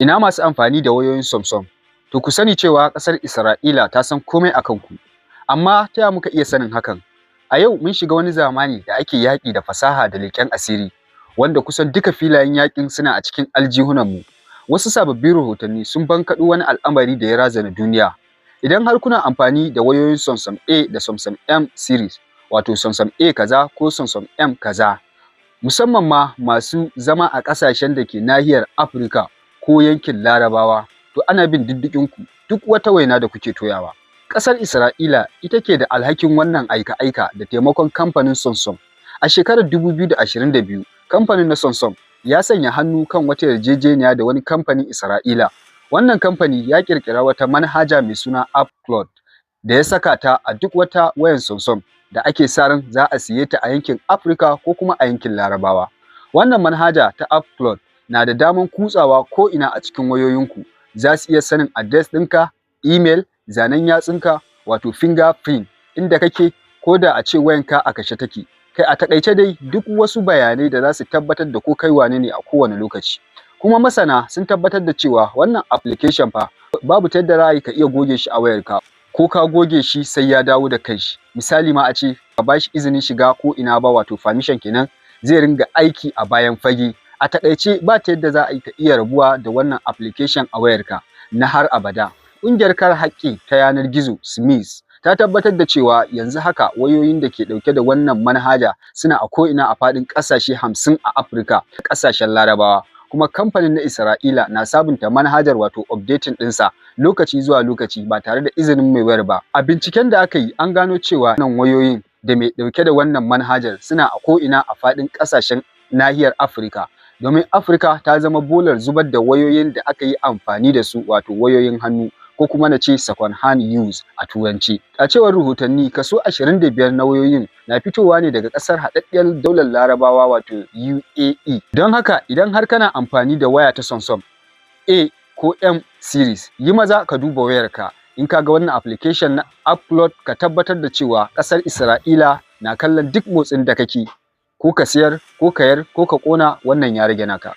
Ina masu amfani da wayoyin Samsung? To ku sani cewa ƙasar Isra'ila ta san komai a kanku. Amma ta ya muka iya sanin hakan? A yau mun shiga wani zamani da ake yaƙi da fasaha da leƙen asiri, wanda kusan duka filayen yaƙin suna a cikin aljihunanmu. Wasu sababbin rahotanni sun bankaɗo wani al'amari da ya razana duniya. Idan har kuna amfani da wayoyin Samsung A da Samsung M series, wato Samsung A kaza ko Samsung M kaza, musamman ma masu zama a ƙasashen da ke nahiyar Afirka ko yankin Larabawa, to ana bin diddiginku duk wata waina da kuke toyawa. Ƙasar Isra'ila ita ke da alhakin wannan aika-aika da taimakon kamfanin Samsung. A shekarar 2022, kamfanin na Samsung ya sanya hannu kan wata yarjejeniya da wani kamfanin Isra'ila. Wannan kamfani ya ƙirƙira wata manhaja mai suna AppCloud da ya saka ta a duk wata wayan Samsung da ake sa ran za a siye ta a yankin Afirka ko kuma a yankin Larabawa. Wannan manhaja ta AppCloud na da daman kutsawa ko'ina a cikin wayoyinku. Za su iya sanin address ɗinka, email, zanen yatsunka wato fingerprint, inda kake ko da a ce wayanka a kashe take. Kai, a taƙaice dai, duk wasu bayanai da za su tabbatar da ko kai wane ne a kowane lokaci. Kuma masana sun tabbatar da cewa wannan application fa babu ta yadda za a yi ka iya goge shi a wayarka, ko ka goge shi sai ya dawo da kanshi. Misali ma, a ce ka ba shi izinin shiga ko ina ba, wato permission kenan, zai ringa aiki a bayan fage. A taƙaice, ba ta yadda za a yi ka iya rabuwa da wannan application a wayarka na har abada. Ƙungiyar kare haƙƙi ta yanar gizo SMIS ta tabbatar da cewa yanzu haka wayoyin da ke ɗauke da wannan manhaja suna a ko'ina a faɗin ƙasashe 50 a Afirka, ƙasashen Larabawa. Kuma kamfanin na Isra'ila na sabunta manhajar, wato updating ɗinsa, lokaci zuwa lokaci ba tare da izinin mai wayar ba. A binciken da aka yi, an gano cewa nan wayoyin da mai ɗauke da wannan manhajar suna a ko'ina a faɗin ƙasashen nahiyar Afirka. Domin Afirka ta zama bolar zubar da wayoyin da aka yi amfani da su, wato wayoyin hannu, ko kuma na ce second hand use a Turanci. A cewar rahotanni, kaso 25 na wayoyin na fitowa ne daga ƙasar Haɗaɗɗiyar Daular Larabawa, wato UAE. Don haka, idan har kana amfani da waya ta Samsung A ko M series, yi maza ka duba wayarka. In ka ga wannan application na AppCloud, ka tabbatar da cewa ƙasar Isra'ila na kallon duk motsin da kake. Ko ka siyar, ko ka yar, ko ka ƙona, wannan ya rage naka.